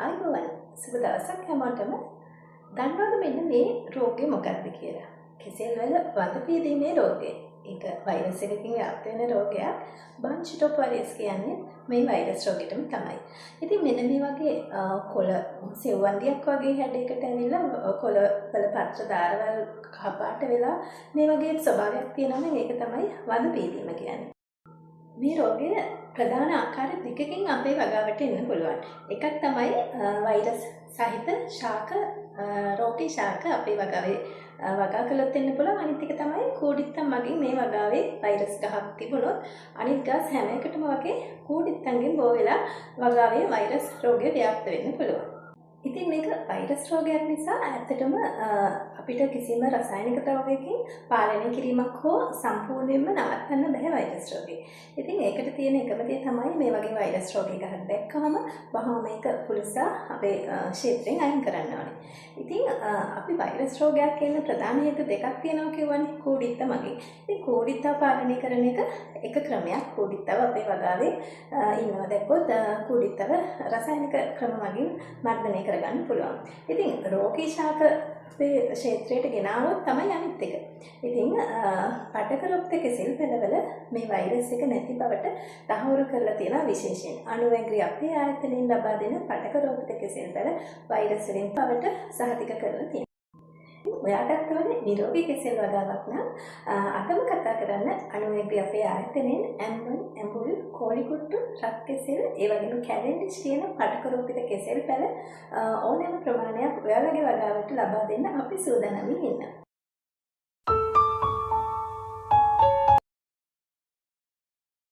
ආයුබෝවන්, සුබ දවසක් හැමෝටම. දන්නවද මෙන්න මේ රෝගය මොකක්ද කියලා? කෙසෙල් වල වඳ පීදීමේ රෝගය. ඒක වෛරස් එකකින් ව්‍යාප්ත වෙන රෝගයක්. බන්ච් ටොප් වෛරස් කියන්නේ මේ වෛරස් රෝගෙටම තමයි. ඉතින් මෙන්න මේ වගේ කොළ සෙව්වන්දියක් වගේ හැඩයකට ඇවිල්ලා කොළ වල පත්‍ර ධාරවල් කහපාට වෙලා මේ වගේ ස්වභාවයක් තියෙනවා නම් ඒක තමයි වඳ පීදීම කියන්නේ. මේ රෝගය ප්‍රධාන ආකාර දෙකකින් අපේ වගාවට එන්න පුළුවන්. එකක් තමයි වෛරස් සහිත ශාක, රෝගී ශාක අපේ වගාවේ වගා කළොත් එන්න පුළුවන්. අනිත් එක තමයි කූඩිත්තන් මගින් මේ වගාවේ වෛරස් ගහක් තිබුණොත් අනිත් ගස් හැම එකටම වගේ කූඩිත්තන්ගෙන් බෝ වෙලා වගාවේ වෛරස් රෝගය ව්‍යාප්ත වෙන්න පුළුවන්. ඉතින් මේක වෛරස් රෝගයක් නිසා ඇත්තටම අපිට කිසිම රසායනික ද්‍රව්‍යකින් පාලනය කිරීමක් හෝ සම්පූර්ණයෙන්ම නවත්තන්න බැහැ වෛරස් රෝගය. ඉතින් ඒකට තියෙන එකම දේ තමයි මේ වගේ වෛරස් රෝගයක දැක්කහම වහාම මේක පුළුසා අපේ ක්ෂේත්‍රයෙන් අයින් කරන්න ඕනේ. ඉතින් අපි වෛරස් රෝගයක් එන්න ප්‍රධාන හේතු දෙකක් තියෙනවා කියවනේ, කූඩිත්ත මගින්. ඉතින් කූඩිත්තව පාලනය කරන එක එක ක්‍රමයක්. කූඩිත්තව අපේ වගාවේ ඉන්නවා දැක්කොත් කූඩිත්තව රසායනික ක්‍රම මගින් මර්ධනය කරගන්න පුළුවන්. ඉතින් රෝගී ශාක අපේ ක්ෂේත්‍රයට ගෙනාවොත් තමයි අනිත් එක. ඉතින් පටකරොප්ත කෙසෙල් පෙළවල මේ වෛරස් එක නැති බවට තහවුරු කරලා තියෙනවා විශේෂයෙන්. අණුවැග්‍රි අපේ ආයතනයෙන් ලබා දෙන පටකරොප්ත කෙසෙල් පෙළ වෛරස් වලින් බවට සහතික කරලා තියෙනවා. ඔයාටත් ඕනේ නිරෝගී කෙසෙල් වගාවක් නම් අදම කතා කරන්න අණුවැග්‍රි අපේ ආයතනයෙන් ඇම්බන්, ඇඹුල්, කෝලිකුට්ටු, රත් කෙසෙල්, ඒ වගේම කැලෙන්ඩිෂ් කියන පටකරෝපිත කෙසෙල් පැළ ඕනෑම ප්‍රමාණයක් ඔයාලගේ වගාවට ලබා දෙන්න අපි සූදානමින් ඉන්නවා.